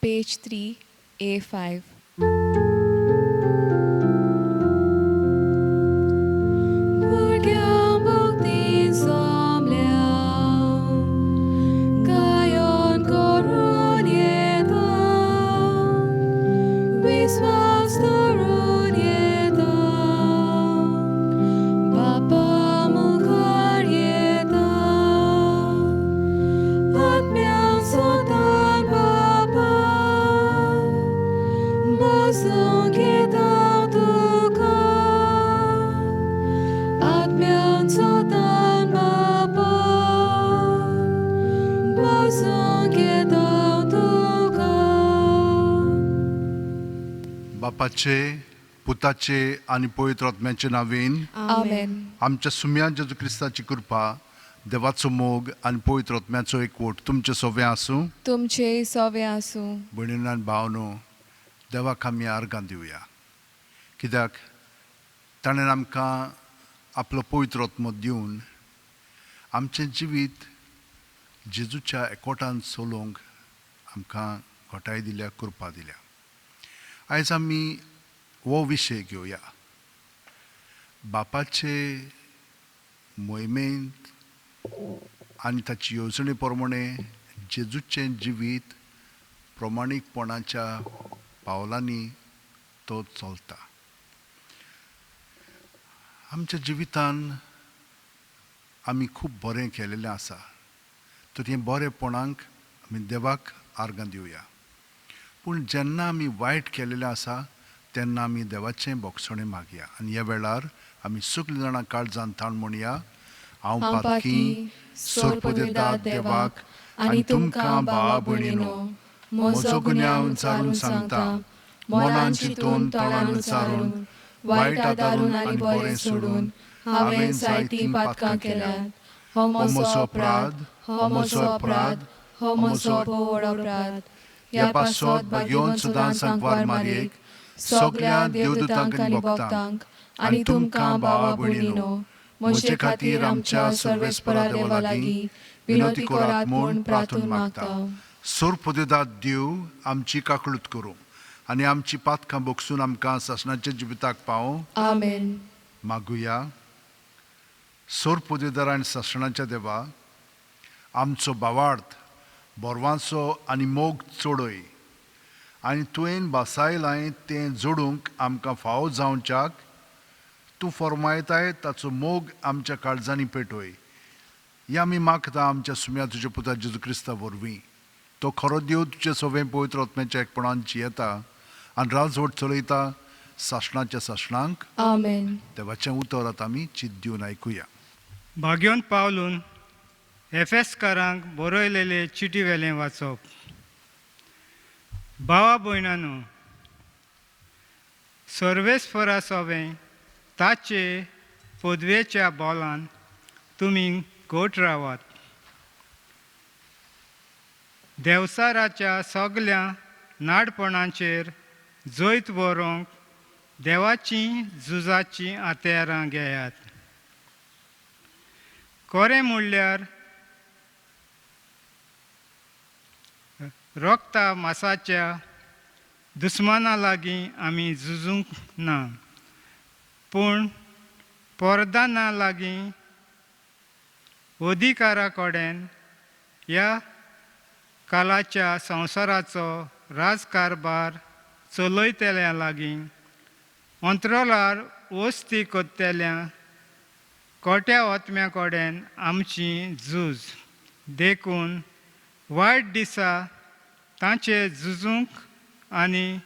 Page 3, A5. भुरग्यां भक्तीन सोमल्या गायन करून येता विस्वास धरून येता बापा मुखार येता आत्म्यान सोतान बापा बसूंक येता तुका आत्म्यान सोतान बापा बसूंक येता तुका. बापाचे, पुताचे आनी पवित्र आत्म्याचे नांवेन. आमेन. आमच्या सुम्या जेजू क्रिस्ताची कृपा, देवाचो मोग आनी पवित्र आत्म्याचो एकवट तुमचे सोवे आसूं. तुमचे सोवे आसूं. भयणीनो आनी भावनो, देवाक आमी आर्गां दिवया, कित्याक ताणें आमकां आपलो पवित्र आत्मो दिवन आमचें जिवीत जेजूच्या एकवटान चलोवंक आमकां घटाय दिल्या, कृपा दिल्या. आयज आमी हो विशय घेवया, बापाचे मोहिमेंत आनी ताची येवजणे प्रमाणे जेजूचें जिवीत प्रमाणीकपणाच्या पावलांनी तो चलता. आमच्या जिवितान आमी खूब बरें केलेलें आसा, तर हें बरेंपणाक आमी देवाक आर्गां दिवया. पूण जेन्ना आमी वायट केलेलें आसा तेन्ना आमी देवाचें बोगसणें मागया आनी ह्या वेळार आमी सगळीं जाणां काळजान ताण म्हणया, हांव हांव पातकी सोरपदेदा देवाक आनी तुमकां भावा भयणीनो म्हजो गुन्यांव चारून सांगता. मनान चिंतून, तोंडान उच्चारून, वायट आदारून आनी बरें सोडून हांवें जायतीं पातकां केल्यांत. हो म्हजो अपराध, हो म्हजो अपराध, हो म्हजो भोव अपराध. ह्या पासत भाग्यवंत सदां सांकवार मारयेक, सगल्या देवदूतांक आनी भक्तांक आनी तुमकां भावा भयणीनो म्हजे खातीर आमच्या सर्वेस्परा देवा लागीं विनवती करात म्हूण प्रार्थून मागता. सोरपदेदात देव आमची काकळूत करूं आनी आमची पातकां बोगसून आमकां सासणाच्या जिविताक पावों. आमेन. मागुया. सोरपोदेदार आनी सासणाच्या देवा, आमचो भावार्थ, बोरवांचो आनी मोग चडय आनी तुवें भासायलां तें जोडूंक आमकां फावो जावच्याक तूं फर्मायताय ताचो मोग आमच्या काळजांनी पेटय. हें आमी मागता आमच्या सुम्या तुज्या पुता जेजू क्रिस्ता वरवीं. तो खरो देव, तुजे सवें पवित्र आत्म्याच्या एकपणान जियेता आनी राजवट चलयता सासणाच्या सासणांक. आमेन. देवाचें उतर आतां आमी चिंत दिवन आयकुया. भाग्योन पावलून एफेसकारांक बरयलेले चिटी वेलें वाचप. भावा भयणानो, सर्वेस्परा सोवें ताचे पदवेच्या बोलान तुमी घट रावात. देवसाराच्या सगल्या नाडपणाचेर जैत बरोवंक देवाचीं झुजाचीं हत्यारां घेयात. कोरें म्हणल्यार रोगता मासाच्या दुस्माना लागीं आमी झुजूंक ना, पूण पोरदाना लागीं, अधिकारा कडेन, ह्या कालाच्या संवसाराचो राजकारभार चलयतल्या लागीं, अंतरोलार वस्ती करतल्या कोट्या आत्म्या कडेन आमची झूज. देखून वायट दिसा तांचे झुजूंक आनी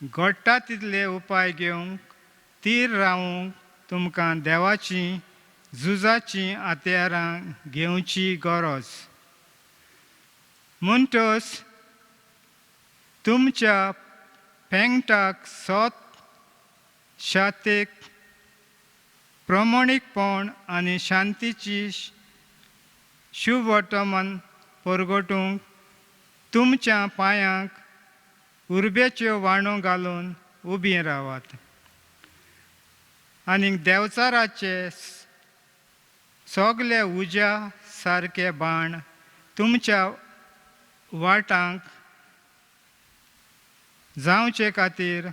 घडटा तितले उपाय घेवंक तीर रावूंक तुमकां देवाचीं झुजाचीं हत्यारां घेवची गरज. म्हणटच तुमच्या पेंगटाक सत शातेक प्रमाणीकपण आनी शांतीची शुभवर्तमान परगटूंक तुमच्या पांयांक उर्बेच्यो वाणो घालून उबीं रावात आनी देवचाराचे सगले उज्या सारके बाण तुमच्या वाटांक जावचे खातीर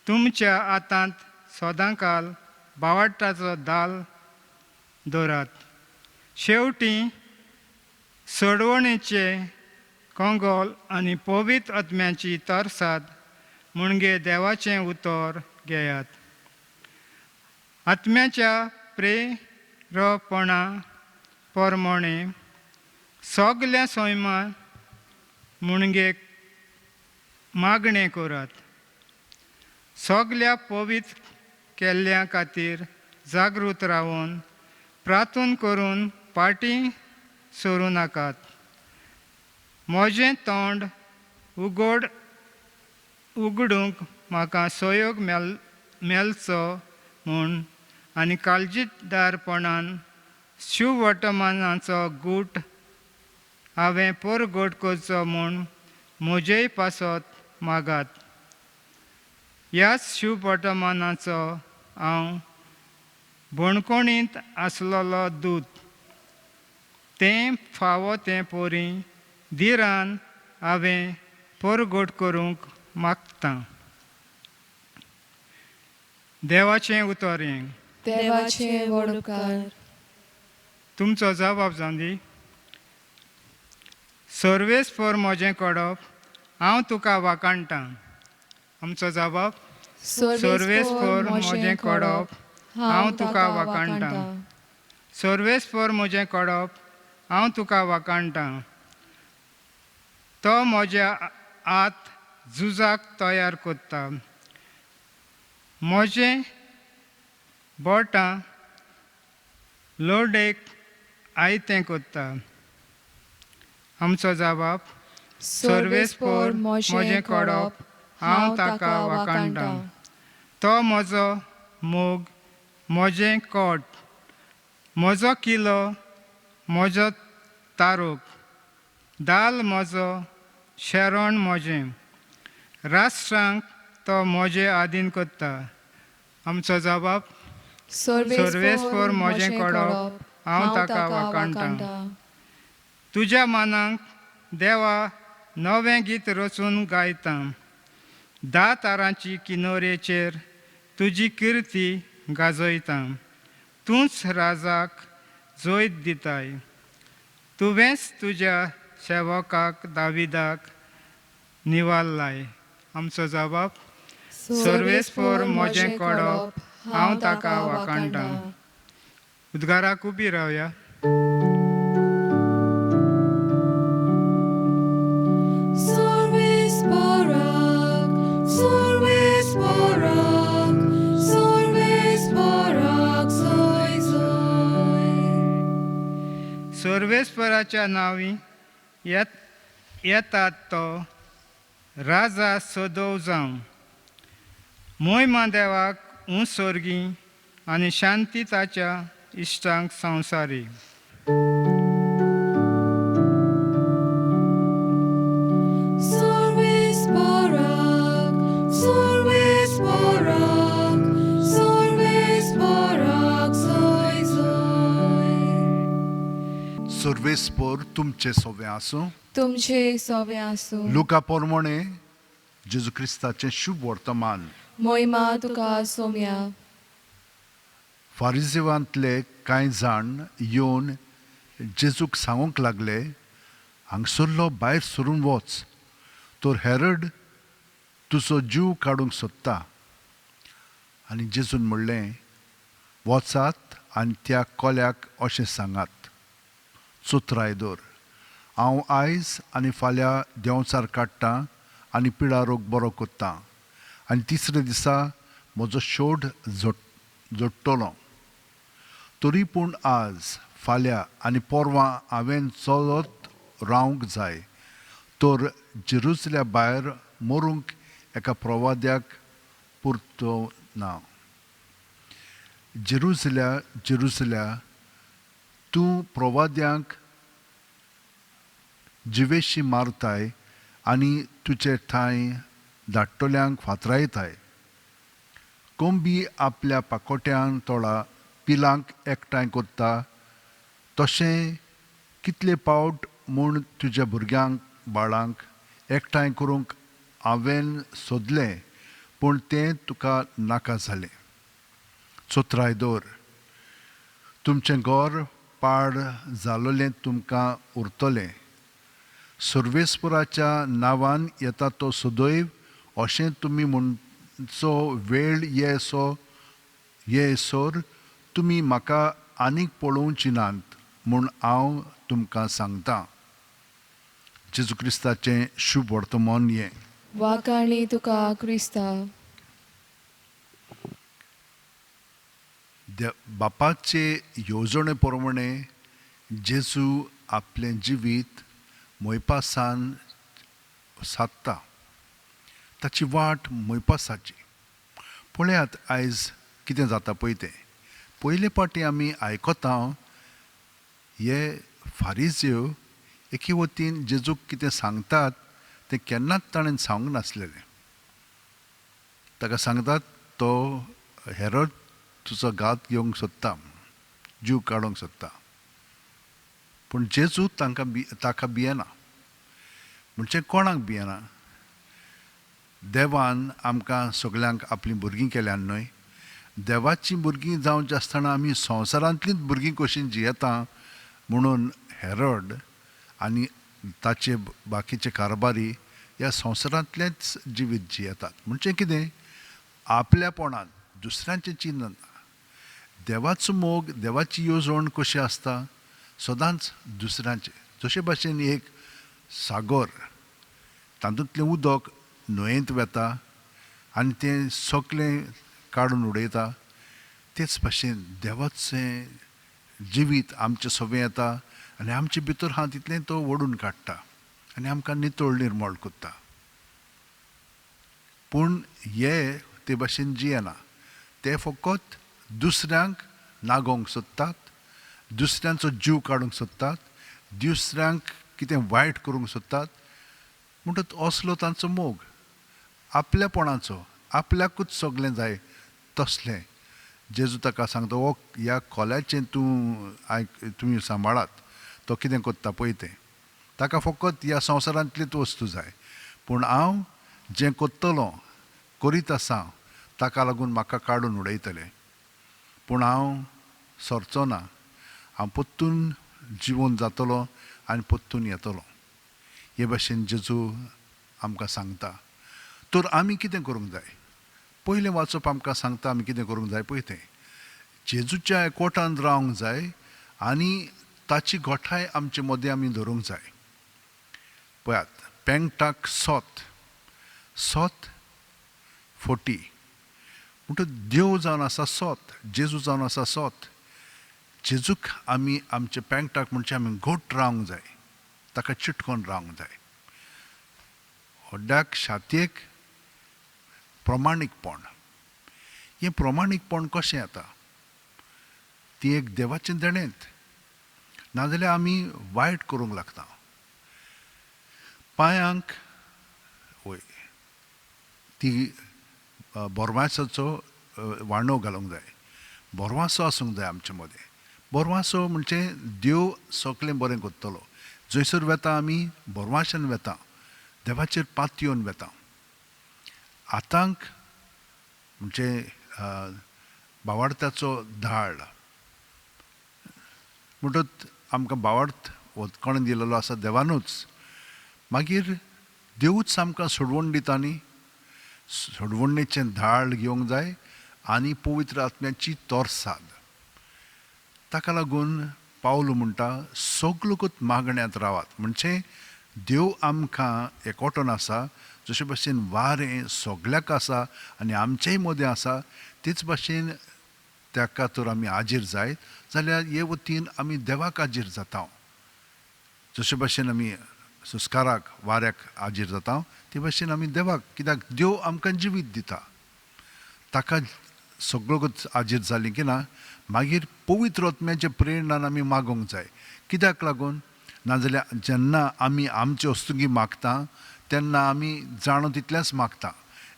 तुमच्या हातांत सदांकाल बावटाचो दाल दवरात. शेवटी सोडवणेचे कोंगोल आनी पवित्र आत्म्याची तरसाद म्हणजे देवाचें उतर घेयात. आत्म्याच्या प्रेरपणा परमणे सगल्या सैमान म्हणजे मागणें करात. सगल्या पवित्र केल्ल्या खातीर जागृत रावन प्रार्थना करून पाटी सरूं नाकात. म्हजें तोंड उगडूंक म्हाका सहयोग मेळचो म्हूण आनी काळजीदारपणान शिववर्तमानाचो गूट हांवें परगट करचो म्हूण म्हजेय पासत मागात. ह्याच शिववर्तमानाचो हांव बणकोणींत आसलेलो दूत, तें फावो तें पोरी धिरान हांवें परगट करूंक मागतां. देवाचें उतर हें. देवाचे व्हड उपकार. तुमचो जबाब जावं दी. सर्वेस्पर म्हजें कडप, हांव तुका वाखाणटां. आमचो जबाब. सर्वेस्पर म्हजें कडप, हांव तुका वाखाणटां. सर्वेस्पर म्हजें कडप, हांव तुका वाखाणटां. तो म्हज्या हात झुजाक तयार करता, म्हजें बोटां लोडेक आयतें करता. आमचो जबाब. सर्वेस्पर म्हजें कडप, हांव ताका वाखाणटां. तो म्हजो मोग, म्हजें कोट, म्हजो किलो, म्हजो तारूक, दाल म्हजो, शेरण म्हजें. राष्ट्रांक तो म्हजे आदीन करता. आमचो जबाब. सर्वेस्पर म्हजें कडप, हांव ताका वाखाणटां. तुज्या मानाक देवा नवें गीत रचून गायतां. 10 तारांची किनोरेचेर तुजी किर्ती गाजयतां. तूंच राजाक जैत दिताय, तुवेंच तुज्या सेवकाक दाविदाक निवारलाय. आमचो जबाब. सर्वेस्पर म्हजें कडप, हांव ताका वाखाणटां. उद्गाराक उबी रावया. सर्वेस्पराक, सर्वेस्पराक, सर्वेस्पराक सोय सोय. सर्वेस्पराच्या नांवी येतात तो राजा सदोव जावं. मोयमा देवाक ऊंच सोर्गी आनी शांती ताच्या इश्टांक संवसारी. सर्वेस्पराक, सर्वेस्पराक, सर्वेस्पराक सोय सोय. सर्वेस्पर तुमचे सोवे आसूं. तुमचे सोवे आसूं. लुका पोरमोणे जेजू क्रिस्ताचें शुभ वर्तमान. मोहिमा तुका सोम्या. फारिजेवांतले कांय जाण येवन जेजूक सांगूंक लागले, हांगसरलो भायर सरून वच, तर हेरड तुजो जीव काडूंक सोदता. आनी जेजून म्हणलें, वचात आनी त्या कोल्याक अशें सांगात, चोत्राय दवर, हांव आयज आनी फाल्यां देंवचार काडटां आनी पिडा रोग बरो करतां आनी तिसरे दिसा म्हजो शोड जोडटलो. तरी पूण आज फाल्यां आनी पोरवां हांवें चलत रावंक जाय, तर जेरुजल्या भायर मरूंक एका प्रवाद्याक पुरतो ना. जेरुजल्या, जेरुजल्या, तूं प्रवाद्यांक जिवेशी मारताय आनी तुजे ठांय धाडटल्यांक फातरायताय. कोंबी आपल्या पाकोट्यान तोळा पिलांक एकठांय करता, तशें कितले पावट म्हूण तुज्या भुरग्यांक बाळांक एकठांय करूंक हांवें सोदलें पूण तें तुका नाका जालें. चोत्राय दवर, तुमचें घर पाड जालोलें तुमकां उरतलें. सर्वेस्पराच्या नांवान येता तो सदैव अशें तुमी म्हणचो वेळ येसो येसर तुमी म्हाका आनीक पळोवची नात म्हूण हांव तुमकां सांगतां. जेजू क्रिस्ताचें शुभ वर्तमान हें. वाखाणी तुका क्रिस्ता. बापाचे येवजणे प्रमाणे जेजू आपलें जिवीत मोयपासान सादता. ताची वाट मोयपासाची. पळयात आयज कितें जाता पळय तें. पयले फावटी आमी आयकता हे फारिज्यो एके वतीन जेजूक कितें सांगतात तें केन्नाच ताणें सांगूंक नासलेलें. ताका सांगतात तो हेरोद तुजो घात घेवंक सोदता, जीव काडूंक सोदता. पूण जेजू तांकां ताका भियेना. म्हणजे कोणाक भियेना? देवान आमकां सगल्यांक आपलीं भुरगीं केल्यान न्हय. देवाचीं भुरगीं जावचीं आसतना आमी संवसारांतलींच भुरगीं कशीं जियेता म्हणून हेरोड आनी ताचे बाकीचे कारभारी ह्या संवसारांतलेंच जिवीत जियेतात. म्हणजे कितें? आपल्यापणान, दुसऱ्यांचें चिंतन ना. देवाचो मोग, देवाची येवजण कशी आसता? सदांच दुसऱ्यांचे. जशे भाशेन एक सागर, तातूंतलें उदक न्हंयेंत वेता आनी तें सगळें काडून उडयता, तेच भाशेन देवाचें जिवीत आमचें सगळें येता आनी आमचे भितर आहा तितलें तो ओडून काडटा आनी आमकां नितळ निर्मळ करता. पूण हे ते भाशेन जियेना. ते फकत दुसऱ्यांक नागोवंक सोदतात, दुसऱ्यांचो जीव काडूंक सोदतात, दुसऱ्यांक कितें वायट करूंक सोदतात. म्हणटच असलो तांचो मोग, आपल्यापणाचो, आपल्याकूच सगळें जाय तसलें. जेजू ताका सांगता, हो ह्या कोल्याचें तूं आयक, तुमी सांबाळात, तो कितें करता पळय तें. ताका फकत ह्या संवसारांतलीच वस्तू जाय. पूण हांव जें करतलो, करीत आसा, ताका लागून म्हाका काडून उडयतलें. पूण हांव सरचो ना. हांव परतून जिवन जातलो आनी परतून येतलो. हे भाशेन जेजू आमकां सांगता. तर आमी कितें करूंक जाय? पयलें वाचप आमकां सांगता आमी कितें करूंक जाय पळय तें. जेजूच्या एकवटान रावंक जाय आनी ताची गोठाय आमचे मदें आमी धरूंक जाय. पळयात, पेंगटाक सोत, सोत फोटी म्हणटच देव जावन आसा सोत, जेजू जावन आसा सोत. जेजूक आमी आमचे पेंगटाक म्हणजे आमी घट रावंक जाय, ताका चिटकोन रावंक जाय. हड्ड्याक छातयेक प्रमाणीकपण. हें प्रमाणीकपण कशें येता? ती एक देवाचें देणेंत. नाजाल्यार आमी वायट करूंक लागता. पांयांक वय ती बोरवांसाचो वाणो घालूंक जाय. बोरवांसो आसूंक जाय आमचे मदें. बोरवांसो म्हणजे देव सगळें बरें करतलो. जंयसर वेता आमी बोरवांशान वेता, देवाचेर पातयेवन वेता. आतांक म्हणजे बावार्थाचो धाड म्हणटच आमकां बावार्थ कोणें दिलेलो आसा? देवानूच. मागीर देवूच आमकां सोडवण दिता न्ही. सोडवणेचें धाड घेवंक जाय आनी पवित्र आत्म्याची तोरसाद. ताका लागून पावलो म्हणटा, सगलोकूच मागण्यांत रावात. म्हणजे देव आमकां एकवटोन आसा, जशे भाशेन वारें सगल्याक आसा आनी आमचेय मदें आसा, तेच भाशेन ताका तर आमी हाजीर जायत जाल्यार हे वतीन आमी देवाक हाजीर जाता. जशे भाशेन आमी संस्काराक वाऱ्याक हाजीर जाता, ते भाशेन आमी देवाक, कित्याक देव आमकां जिवीत दिता. ताका सगळोच हाजीर जाली की ना, मागीर पवित्र आत्म्याचे प्रेरणान आमी मागोवंक जाय. कित्याक लागून? नाजाल्यार जेन्ना आमी आमचे वस्तुगी मागता तेन्ना आमी जाणो तितलेंच मागता.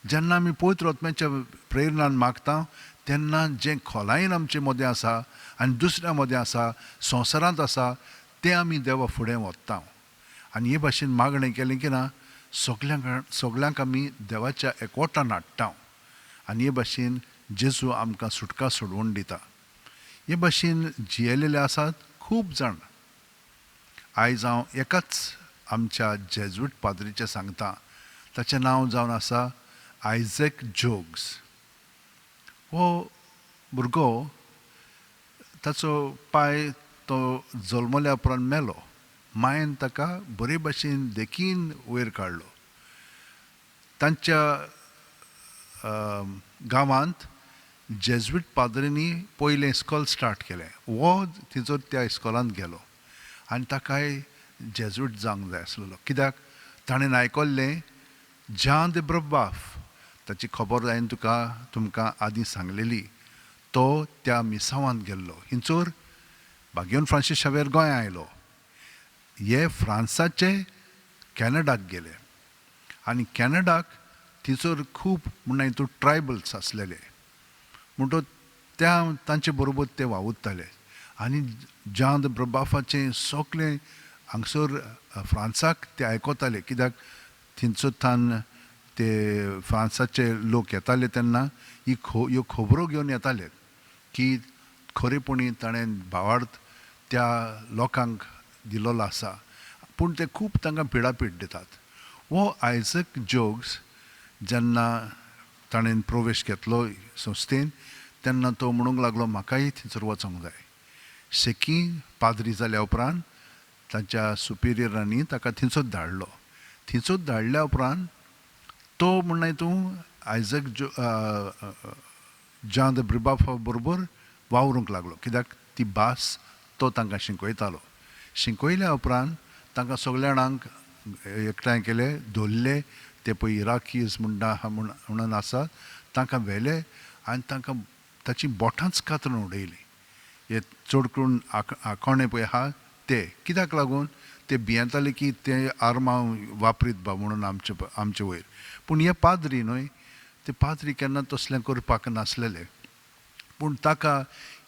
जेन्ना आमी पवित्र आत्म्याच्या प्रेरणान मागता तेन्ना जें खोलायेन आमचे मदें आसा आनी दुसऱ्या मदें आसा, संवसारांत आसा, तें आमी देवा फुडें व्हरता. आनी हे भाशेन मागणें केलें की ना, सगल्यांक सगल्यांक आमी देवाच्या एकवटान हाडटा आनी हे भाशेन जेजू आमकां सुटका सोडवून दिता. हे भाशेन जियेलेले आसात खूब जाण. आयज हांव एकाच आमच्या जेजवीट पाद्रीचें सांगता. ताचें नांव जावन आसा आयझॅक जोग्स. हो भुरगो, ताचो पाय तो जल्मल्या उपरांत मेलो. मायन ताका बरे भाशेन देखीन वयर काडलो. तांच्या गांवांत जेजवीट पाद्रींनी पयलें इस्कॉल स्टार्ट केलें. हो थंयसर त्या इस्कॉलांत गेलो आनी ताकाय जेजवीट जावंक जाय आसलेलो, कित्याक ताणें आयकल्लें जां दे ब्रबाफ, ताची खबर हांवें तुमकां आदीं सांगलेली. तो त्या मिसांवांत गेल्लो. हिंचोर बागेवन फ्रांसीस शावेर गोंया आयलो. हे फ्रांसाचे कॅनडाक गेले आनी कॅनडाक थंयसर खूब म्हणटा हितून ट्रायबल्स आसलेले, म्हणटो त्या तांचे बरोबर ते वावुरताले आनी जां the ब्रबाफाचें सगळें हांगसर फ्रांसाक ते आयकताले, कित्याक थंयसर ते फ्रांसाचे लोक येताले तेन्ना ही ह्यो खबरो घेवन येताले की खरेपणी ताणें भावार्थ त्या लोकांक दिलोलो आसा, पूण ते खूब तांकां पिडापीड दितात. हो आयझक जोग्स जेन्ना ताणें प्रवेश घेतलो संस्थेन तेन्ना तो म्हणूंक लागलो म्हाकाय थंयसर वचोंक जाय. शेकी पाद्री जाल्या उपरांत ताच्या सुपिरियरांनी ताका थंयसर धाडलो. थंयसर धाडल्या उपरांत तो म्हणना तूं आयझक जो जां the ब्रिबाफा बरोबर वावरूंक लागलो, कित्याक ती भास तो तांकां शिकयतालो. शिकयल्या उपरांत तांकां सगल्या जाणांक एकठांय केले, धरले. ते पळय इराकीज म्हणटा म्हणून आसात, तांकां व्हेले आनी तांकां ताची बोटांच कातरून उडयलीं. हे चड करून आकोणे पळय आहा ते कित्याक लागून ते भियेताले की ते आर्मां वापरीत बा म्हणून आमचे वयर. पूण हे पाद्री न्हय, ते पाद्री केन्ना तसलें करपाक नासलेले, पूण ताका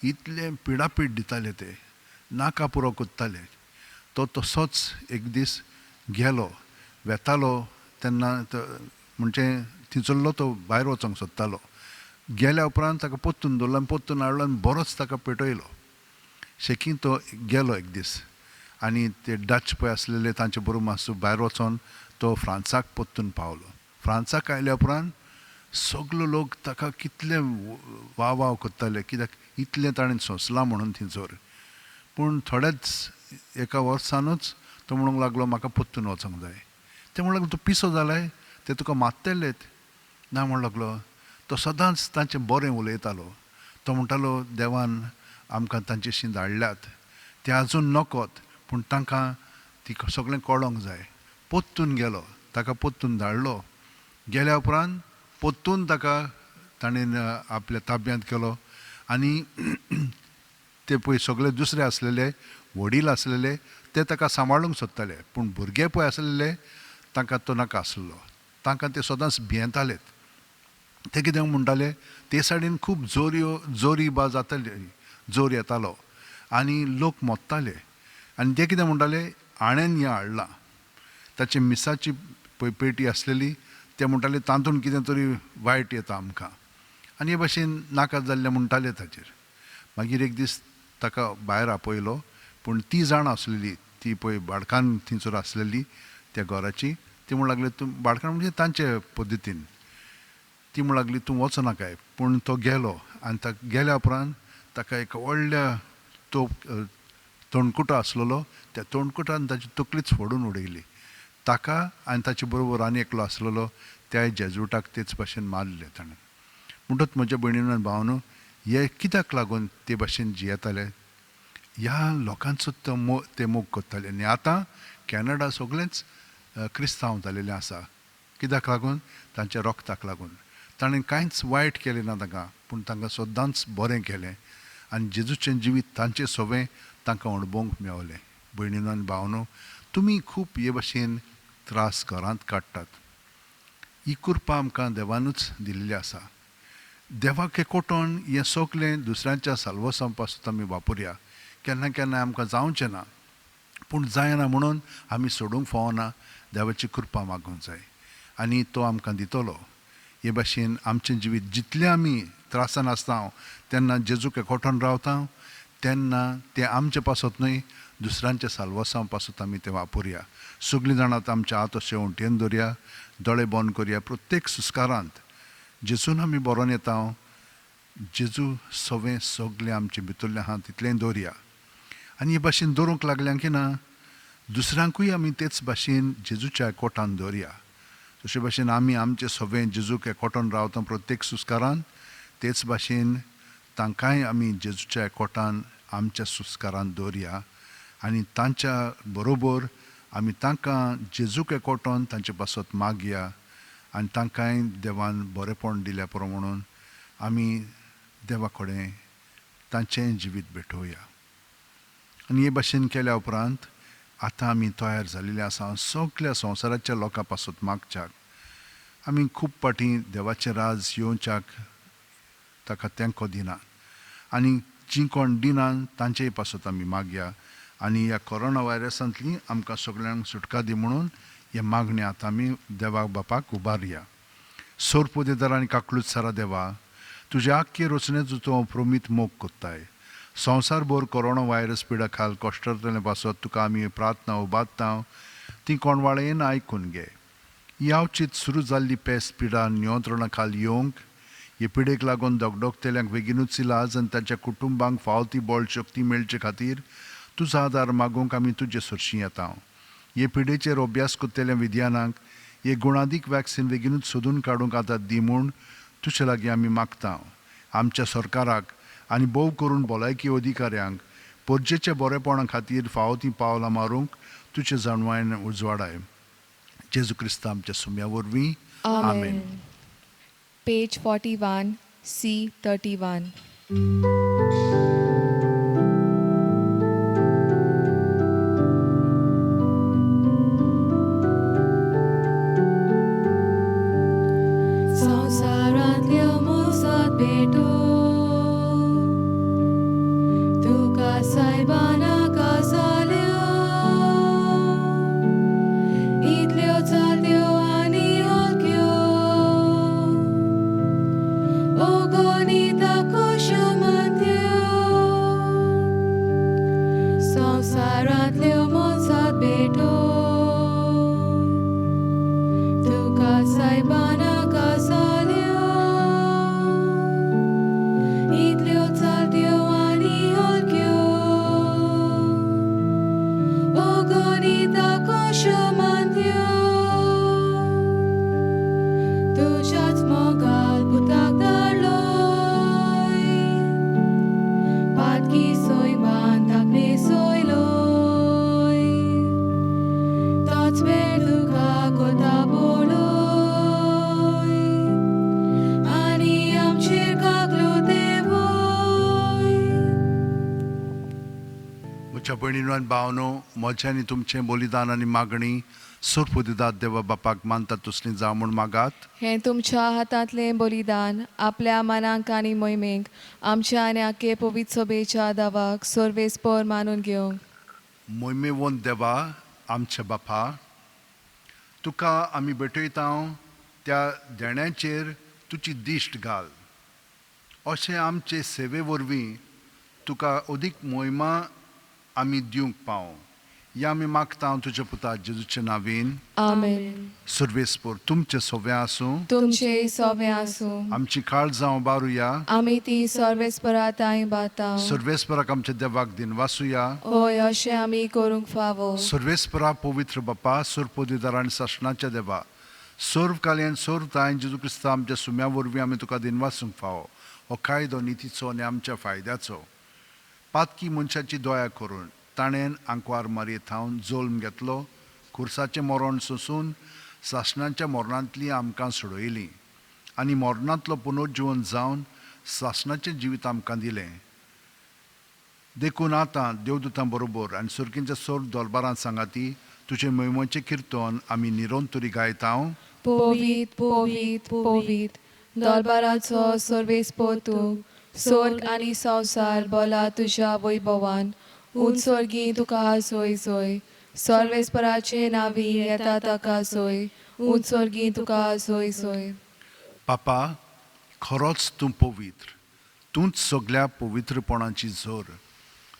इतलें पिडापीड दिताले, ते नाका पुरो करताले. तो तसोच एक दीस गेलो, वेतालो तेन्ना म्हणजे थंयसरलो तो भायर वचोंक सोदतालो. गेल्या उपरांत ताका पोत्तून दवरलो आनी पोत्तून हाडलो आनी बरोच ताका पेटयलो. शेकी तो गेलो एक दीस आनी ते डच पळय आसलेले तांचे बरोबर मातसो भायर वचोन तो फ्रांसाक पोत्तून पावलो. फ्रांसाक आयल्या उपरांत सगलो लोक ताका कितले वाव वाव करताले, कित्याक इतलें ताणें सोंसलां म्हणून थंयसर. पूण थोड्याच एका वर्सानूच तो म्हणूंक लागलो म्हाका पोत्तून वचोंक जाय. ते म्हणूंक लागलो तूं पिसो जालाय, ते तुका मारतलेत ना म्हणूंक लागलो. तो सदांच तांचें बरें उलयतालो. तो म्हणटालो देवान आमकां तांचेशी धाडल्यात, ते आजून नकोत, पूण तांकां ती सगळें कळोंक जाय. पोत्तून गेलो, ताका पोत्तून धाडलो. गेल्या उपरांत पोत्तून ताका ताणें आपल्या ताब्यांत केलो आनी ते पळय सगळे दुसरे आसलेले वडील आसलेले ते ताका सांबाळूंक सोदताले, पूण भुरगे पळय आसलेले तांकां तो नाका आसलो. तांकां ते सदांच भियेतालेत. ते कितें म्हणटाले ते सायडीन खूब जोरी बा जाताली, जोर येतालो आनी लोक मोत्ताले. आनी ते कितें म्हणटाले हाणें हें हाडलां. ताची मिसाची पळय पेटी आसलेली, ते म्हणटाले तातूंत कितें तरी वायट येता आमकां, आनी हे भाशेन नाका जाल्लें म्हणटाले ताचेर. मागीर एक दीस ताका भायर आपयलो, पूण ती जाणां आसलेली ती पळय बाडकान थंयसर आसलेली त्या घराची, ती म्हणूंक लागली तूं बाडकान म्हणजे तांचे पद्दतीन, ती म्हणूंक लागली तूं वचनाकाय. पूण तो गेलो आनी ताका गेल्या उपरांत ताका एक व्हडल्या तो तोणकुटो आसलेलो, त्या तोणकुटान ताची तकलीच फोडून उडयली. ताका आनी ताचे बरोबर आनी एकलो आसलेलो त्याय जेजुटाक तेच भाशेन मारले ताणें. म्हणटच म्हज्या भयणीन आनी भावानू, हे कित्याक लागून ते भाशेन जियेताले? ह्या लोकांचो तो ते मोग करताले. आनी आतां कॅनडा सगळेंच क्रिस्तांव जालेलें आसा, कित्याक लागून? तांच्या रोगताक लागून. ताणें कांयच वायट केलें ना तांकां, पूण तांकां सदांच बरें केलें आनी जेजूचें जिवीत तांचें सवें तांकां अणभवंक मेवलें. भयणीनो आनी भावनो, तुमी खूब हे भाशेन त्रास घरांत काडटात. ही कृपा आमकां देवानूच दिल्ली आसा. देवाक एकवटोन हें सगलें दुसऱ्यांच्या साल्वसां पासून आमी वापरया. केन्ना केन्ना आमकां जावचें ना, पूण जायना म्हणून आमी सोडूंक फावना. देवाची कृपा मागूंक जाय आनी तो आमकां दितलो. हे भाशेन आमचें जिवीत जितलें आमी त्रासान आसता तेन्ना जेजूक एकवटून रावता तेन्ना तें आमचे पासत न्हय, दुसऱ्यांच्या साल्वासांव पासत आमी तें वापरया. सगळीं जाणां आतां आमचे हात अशे वंटयेन दवरया, दोळे बंद करया. प्रत्येक सुस्कारांत जेजून आमी बरोवन येता, जेजू सवें सगळें आमचे भितरलें आहा तितलें दवरया. आनी हे भाशेन दवरूंक लागल्या की ना दुसऱ्यांकूय आमी तेच भाशेन जेजूच्या एकवटान दवरया. तशे भाशेन आमी आमचे सवें जेजूक एकवटान रावता प्रत्येक सुस्कारान, तेच भाशेन तांकांय आमी जेजूच्या एकवटान आमच्या सुस्कारान दवरया आनी तांच्या बरोबर आमी तांकां जेजूक एकवटून तांचे पासत मागया आनी तांकांय देवान बरेपण दिल्या पुरो म्हणून आमी देवा कडेन तांचें जिवीत भेटोवया. आनी हे भाशेन केल्या उपरांत आतां आमी तयार जाल्ले आसा सगल्या संवसाराच्या लोकां पासत मागच्याक. आमी खूब फावटी देवाचें राज येवच्याक ताका तेंको दिना आनी जीं कोण दिना तांचेय पासत आमी मागया आनी ह्या कोरोना व्हायरसांतली आमकां सगळ्यांक सुटका दी म्हणून हे मागणें आतां आमी देवा बापाक उबारया. सोरपोदेदार आनी काकलूत सारा देवा, तुज्या आख्खे रचनेचो तूं प्रमीत मोग कोत्ताय. संवसारभर कोरोना व्हायरस पिडा खाल कश्टतले पासत तुका आमी प्रार्थना उबारता, ती कोणवाळेन आयकून घे. ही अवचीत सुरू जाल्ली पेस्त पिडा नियंत्रणा खाल येवंक, हे पिडेक लागून दगदगतेल्यांक बेगीनूच इलाज आनी तांच्या कुटुंबांक फावो ती बळ शक्ती मेळचे खातीर तुजो आदार मागूंक आमी तुजे सरशीं येता. हे पिडेचेर अभ्यास करतल्या विज्ञानाक हे गुणादीक वॅक्सिन बेगीनूच सोदून काडूंक आदार दी म्हूण तुजे लागीं आमी मागता. आमच्या सरकाराक आनी भोव करून भलायकी अधिकाऱ्यांक परजेच्या बरेपणा खातीर फावो तीं पावलां मारूंक तुजे जाणवायन उजवाडाय. जेजू क्रिस्ता आमच्या सुम्या वरवीं, आमेन. Page 41, C 31. संवसारांतल्यो मोसात भेटो तुका सायबा नाका जाल्यो, इतल्यो चलत्यो आनी हलक्यो अगणित कश्यो मानत्यो. संवसारांतल्यो मोसात भेटो तुका सायबा नाका जाल्यो, इतल्यो चलत्यो आनी हलक्यो अगणित कश्यो मानत्यो. तुज्याच मोगाल पुताक धाडलोय, पातकी सैमान ताकणे सोयलोय, तोच वेळ तुका कोता पळय आनी आमचेर कागलो देवय. म्हज्या भयणीनो आनी भावनो, म्हजें आनी तुमचें बलिदान आनी मागणी सोरपुदिदात देवा बापाक मानता तसली जावं म्हूण मागात. हें तुमच्या हातांतलें बलिदान आपल्या मनाक आनी मोहिमेक आमच्या आनी आखे पवित्र सभेच्या दावाक सर्वेस्पर मानून घेवंक. मोहिमेवंत देवा आमच्या बापा, तुका आमी भेटयता त्या देण्याचेर तुजी दिश्ट घाल, अशें आमचे सेवे वरवीं तुका अदीक मोहिमा आमी दिवंक पावो. या आमी मागता तुज्या पुता जेजूच्या नांवेन, आमेन. सर्वेस्पर तुमचें सोवें आसूं, तुमचे सोवें आसूं. आमची काळजां उबारुया, आमी ती सर्वेस्परा तांय बाता. सर्वेस्पराक आमच्या देवाक दिनवासुया. हय, अशें आमी करूंक फावो. सर्वेस्परा पवित्र बापा, सोरपोदिदार आनी सासणाच्या देवा, सर्व काल्यान सर्व तांय जेजू क्रिस्ता आमच्या सुम्या वरवीं आमी तुका दिनवासूंक फावो. हो कायदो नितीचो आनी आमच्या फायद्याचो. पातकी मनशाची दया करून ताणें आंकवार मारये थावन जल्म घेतलो, खुर्साचें मरण सोंसून सासणाच्या मरणांतली आमकां सोडयली आनी मरणांतलो पुनर्जिवन जावन सासणाचें जिवीत आमकां दिलें. देखून आतां देवदूतां बरोबर आनी सुर्कींच्या सोर दरबारांत सांगाती तुजें मोहिमेचें किर्तन आमी निरंतरी गायता. पवित्र पवित्र पवित्र दरबाराचो सर्वेस्पर तूं, स्वर्ग आनी संवसार बोला तुज्या वैभवान. उत्सर्गी तुका सोय सोय सर्वेस्पराचे नावी येता ताका सोय उत्सर्गी तुका सोय सोय. पापा, खरोच तूं पवित्र, तूंच सगल्या पवित्रपणाची झर.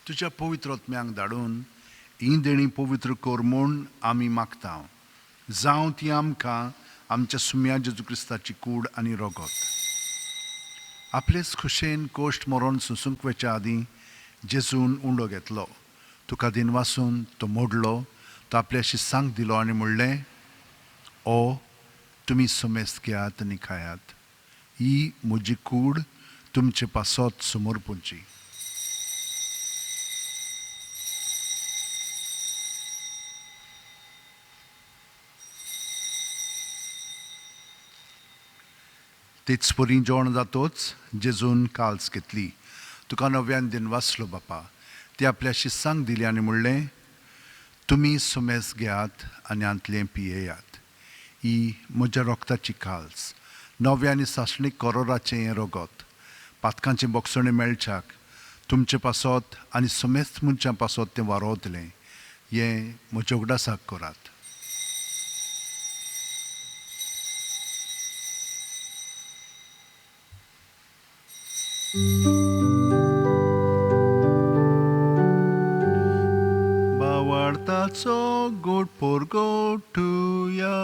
तुज्या पवित्र आत्म्यांक धाडून हीं देणीं पवित्र कर म्हूण आमी मागता, जावं ती आमकां आमच्या सुम्या जेजू क्रिस्ताची कूड आनी रगत. आपलेच खुशेन कश्ट मरण सोंसूंक वचच्या आदीं जेजून उंडो घेतलो, तुका दिनवासून तो मोडलो, तो आपल्या शिसांक दिलो आनी म्हणलें, ओ तुमी समेस्त घेयात आनी खायात, ही म्हजी कूड तुमचे पासत समर्पूंची. तेच परी जेवण जातोच जेजून काल्स घेतली, तुका नव्यान दिनवासलो बापा, ती आपल्या शिस्सांक दिली आनी म्हणलें, तुमी सुमेस घेयात आनी हांतलें पियेयात, ही म्हज्या रोगताची काल्स, नव्या आनी सासणीक करोराचें हें रगत, पातकांचें बोगसणें मेळच्याक तुमचे पासत आनी समेस्त मनशां पासत तें वारोवतलें, हें म्हज्या उगडासाक करात. बावार्थाचो गोड पोरगोटुया.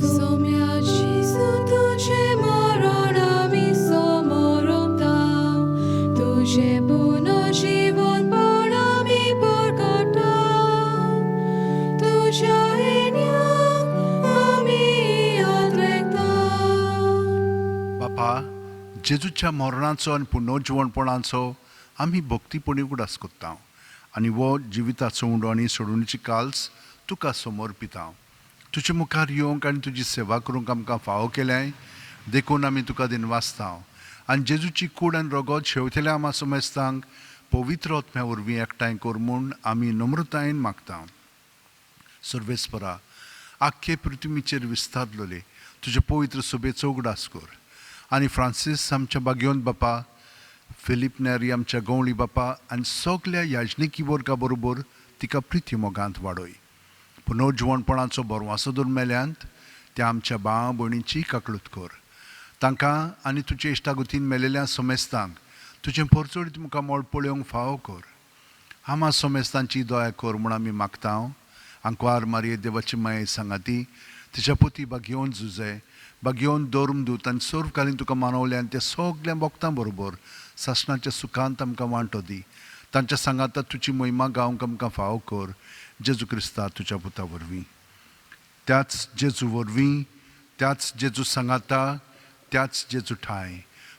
सोम्या जेजू तुजें मरण आमी समोरता, तुजें पुनर्जीवनपण आमी परगटा, तुज्या येण्याक आमी आदरेकता. बापा, जेजूच्या मरणाचो आनी पुनर्जिवणपणाचो आमी भक्तीपणी उगडास करता आनी हो जिविताचो उंडो आनी सोडवणीची काल्स तुका समर्पिता. तुजे मुखार येवंक आनी तुजी सेवा करूंक आमकां फावो केल्याय देखून आमी तुका दिनवासता आनी जेजूची कूड आनी रगत शेवतेल्या आमा समेस्तांक पवित्र आत्म्या वरवीं एकठांय कर म्हूण आमी नम्रतायेन मागता. सर्वेस्परा, आख्खे पृथ्वीचेर विस्तारलेले तुजे पवित्र सभेचो उगडास कर आनी फ्रांसीस आमच्या बागयोन बापा, फिलीप नेरी आमच्या गवळी बापा आनी सगल्या याजनिकी वर्गा बरोबर तिका प्रिती मोगांत वाडय. पुनर्जिवणपणाचो बरवासो दवर मेल्यांत त्या आमच्या भाव भयणीची काकळूत कर. तांकां आनी तुजे इश्टागतीन मेलेल्या समेस्तांक तुजें परचोडीत मुखामळ पळोवंक फावो कर. आमा समेस्तांची दया कर म्हूण आमी मागता. आंकवार मारये देवाची माये सांगाती तिच्या पोती बागयोवन जुजे बागयोवन धर्मदूत आनी सर्वकालीन तुका मानवले आनी त्या सगल्या भक्तां बरोबर सासणाच्या सुखांत आमकां वांटो दी. तांच्या सांगाता तुजी महिमा गावंक आमकां फावो कर, जेजू क्रिस्ता तुज्या पुता वरवीं. त्याच जेजू वरवीं, त्याच जेजू सांगाता, त्याच जेजू ठांय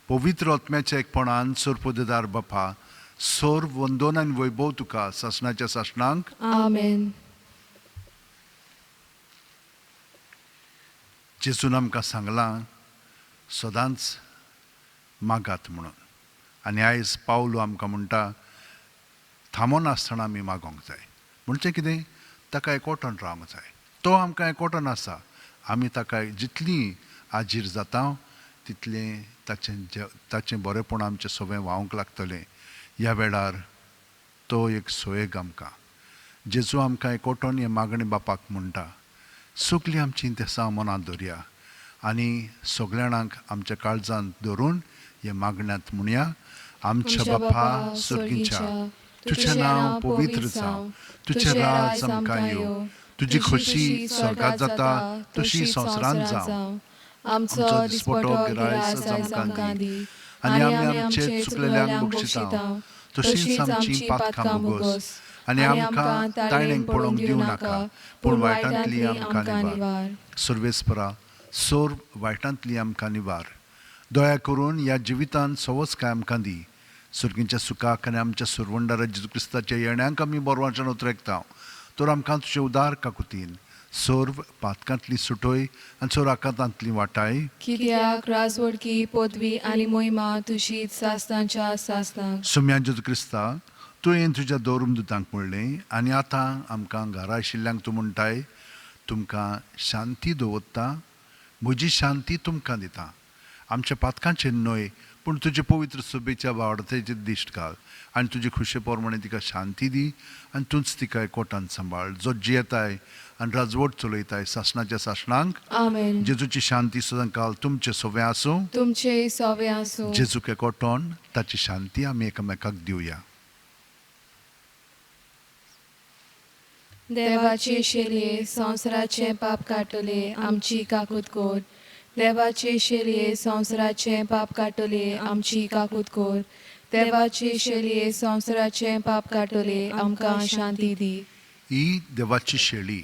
पवित्र आत्म्याच्या एकपणान सर्वपददार बापा, सर्व वंदन आनी वैभव तुका सासणाच्या सासणांक. आमेन. जेजून आमकां सांगलां सदांच मागात म्हणून, आनी आयज पावलो आमकां म्हणटा थांबोनासतना आमी मागोंक जाय. म्हणजे कितें, ताका एकवटन रावंक जाय. तो आमकां एकवटन आसा, आमी ताका जितली आजीर जाता तितलें ताचें ताचें बरेंपण आमचें सगळें व्हांवंक लागतलें. ह्या वेळार तो एक सोयेग आमकां जेजू आमकां एकवटन हें मागणें बापाक म्हणटा, सगळीं आमचीं तेसां मनांत दवरया आनी सगल्या जाणांक आमच्या काळजांत धरून हे मागण्यांत म्हणया. आमच्या बापा सर्गीच्या, तुजें नांव पवित्र जावं, तुजें राज आमकां येवं, तुजी खोशी स्वर्गांत जाता तशी संवसारांत जावं. आमचो दिसपटो गिरायस आमकां दी आनी आमी आमचे चुकलेल्यांक बक्षिता तशींच आमची पातकां भोगोस आनी आमकां ताणेंक पळोवंक दिवं नाका, पूण वायटांतली आमकां निवार. सर्वेस्परा, सर्व वायटांतली आमकां निवार. दया करून ह्या जिवितांत सवस काय आमकां दी. सर्गींच्या सुखाक आनी आमच्या सुरवंडारा जेजू क्रिस्ताच्या येण्यांक आमी बरवाच्यान उतरेकता, तर आमकां तुजे उदार काकुतीन सर्व पातकांतली सुटोय आनी सर्व आकांतांतली वाटाय. कित्याक राजवडकी पदवी आनी मोहिमा तुजी सासणाच्या सासणाक. सुम्या जेजू क्रिस्ता, तुवें तुज्या दवरून म्हणलें आनी आतां आमकां घरा आशिल्ल्यांक तूं म्हणटाय, तुमकां शांती दवरता, म्हजी शांती तुमकां दिता. आमच्या पातकांचेर न्हय पूण तुजे पवित्र सभेच्या वावडतेचेर दिश्ट घाल आनी तुजे खुशे प्रमाणे तिका शांती दी आनी तूंच तिका एकवटान सांबाळ, जो जियेताय आनी राजवट चलयताय सासणाच्या सासणांक. आमेन. जेजूची शांती सदांकाल तुमचे सोवे आसूं. तुमचे सोवे आसूं. जेजूक एकवटोन ताची शांती आमी एकामेकाक दिवया. देवाचे शेलये संवसाराचें पाप काडटले आमची काकूत कोर. देवाचे शेलये संवसाराचें पाप काडटले आमची काकूत कोर. देवाचे शेलये संवसाराचें पाप काडटले आमकां शांती दी. ही देवाची शेळी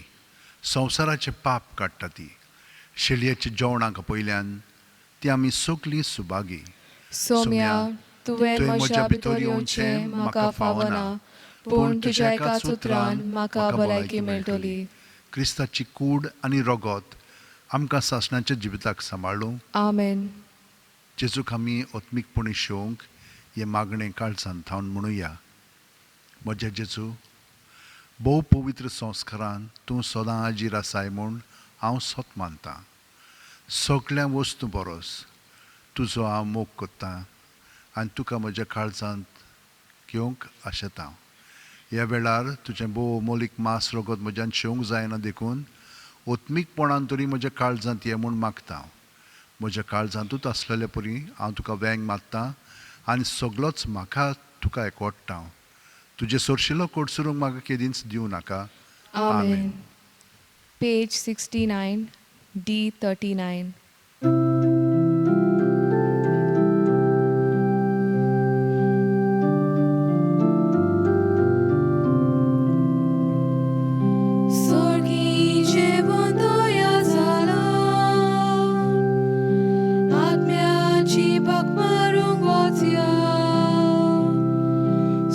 संवसाराचें पाप काडटा. ती शेळयेच्या जेवणाक पयल्यान ती आमी सगलीं सुभागी. सोम्या, तुवें म्हज्या भितर येवचें म्हाका फावना, पूण तुज्या एकाच उतरान म्हाका भलायकी मेळटली. क्रिस्ताची कूड आनी रगत आमकां सासणाच्या जिविताक सांबाळूं. आमेन. जेजूक आमी आत्मीकपणी शेवंक हें मागणें काळजान थावन म्हणुया. म्हज्या जेजू, भोव पवित्र संस्कारान तूं सदां हाजीर आसाय म्हूण हांव सत मानतां. सगळ्या वस्तूं परस तुजो हांव मोग करतां आनी तुका म्हज्या काळजांत घेवंक आशेतां. ह्या वेळार तुजें भोव अमोलीक मास रगत म्हज्यान शेवंक जायना, देखून आत्मीकपणान तरी म्हज्या काळजांत ये म्हूण मागता. म्हज्या काळजांतूच आसलेले परी हांव तुका वेंग मारतां आनी सगलोच म्हाका तुका एकवडटा. तुजें सोरशिलो कोडसुरूंक म्हाका केदींच दिवं नाका. आमेन. Page 69, D 39. स्वर्गी जेवण तयार जालां, आत्म्याची भक मारूंक वचया.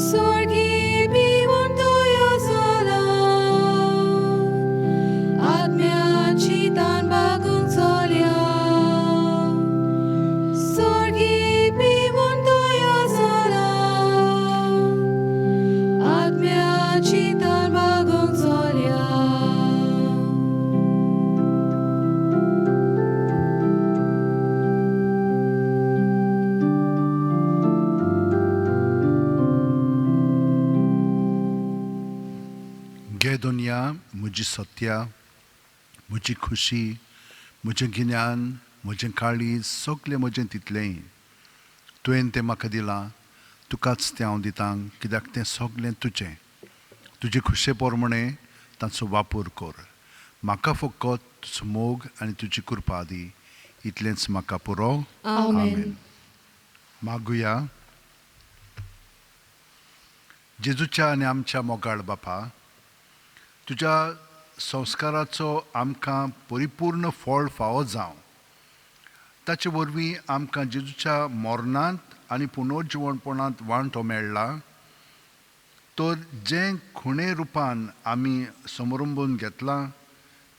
स्वर्गी बिवण तयार जालां, आत्म्याची तान भागूंक चलया. स्वर्गी बिवण तयार जालां, आत्म्याची तान भागूंक चलया. घे दुनिया म्हजी सत्या, म्हजी खुशी, म्हजें गिन्यान, म्हजें काळीज, सगलें म्हजें तितलेंय तुवें तें म्हाका दिलां, तुकाच तें हांव दितां, कित्याक तें सगलें तुजें. तुजे खुशे प्रमाणे तांचो वापर कर. म्हाका फकत तुजो मोग आनी तुजी कृपा दी, इतलेंच म्हाका पुरो. आमेन. मागुया. जेजूच्या आनी आमच्या मोगाळ बापा, तुज्या संस्काराचो आमकां परिपूर्ण फळ फावो जावं. ताचे वरवीं आमकां जेजूच्या मरणांत आनी पुनर्जिवणपणांत वांटो मेळ्ळा, तर जें खुणे रुपान आमी समरंबून घेतलां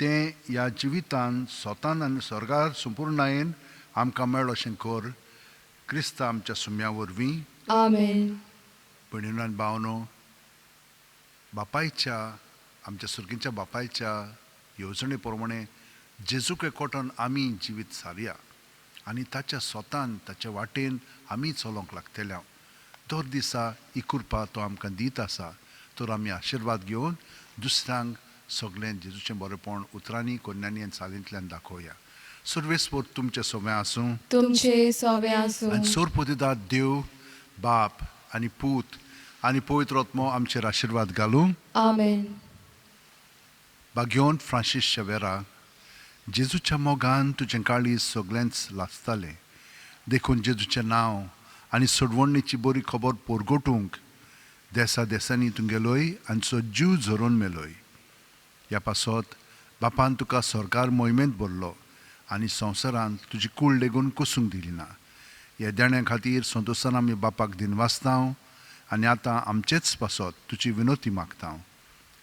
तें ह्या जिवितान स्वतान आनी स्वर्गार संपुर्णायेन आमकां मेळ अशें कर, क्रिस्ता आमच्या सुम्या वरवीं. आमेन. भयणीनो आनी भावनो, बापायच्या, आमच्या सुर्गींच्या बापायच्या येवजणे प्रमाणे जेजूक एकवटान आमी जिवीत सारया आनी ताच्या स्वतान ताच्या वाटेन आमी चलोवंक लागतले. दर दिसा ही कृपा तो आमकां दीत आसा, तर आमी आशिर्वाद घेवन दुसऱ्यांक सगळें जेजूचें बरेपण उतरांनी, कोन्यांनी आनी चालींतल्यान दाखोवया. सर्वेस्पर तुमचें सोवें आसूं. तुमचे सोवे आसूं. आनी सोरपोदिदाद देव बाप आनी पूत आनी पवित्र आत्मो आमचेर आशिर्वाद घालूं. आमेन. बाग्योन फ्रांसीस शेवेरा, जेजूच्या मोगान तुजें काळीज सगळेंच लासतालें, देखून जेजूचें नांव आनी सोडवणीची बरी खबर पोरगोटूंक देसा देसांनी तूं गेलोय आनी सो जीव झरोवन मेलोय. ह्या पासत बापान तुका सरकार मोहिमेंत भरलो आनी संवसारांत तुजी कूड लेगून कोसूंक दिली ना. ह्या देण्या खातीर संतोशान आमी बापाक दिनवासता आनी आतां आमचेच पासत तुजी विनोती मागता.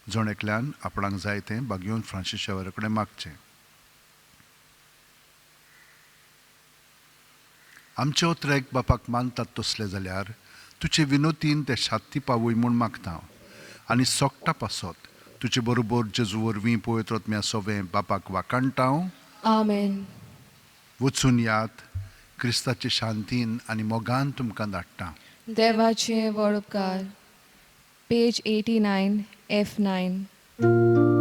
जण एकल्यान आपणाक जाय तें बागयोन फ्रांसीस शेवेरा कडेन मागचें. आमचे उतरेक बापाक मानतात तसले जाल्यार तुजे विनोतीन ते शात्ती पावय म्हूण मागता आनी सोकटा पासत तुजे बरोबर जेजू वरवीं पवित्र आत्म्या सोवें बापाक वाखाणटा. आमेन. वचून यात, क्रिस्ताचे शांतीन आनी मोगान तुमकां धाडटा. देवाचे व्हड उपकार. Page 89 F 9.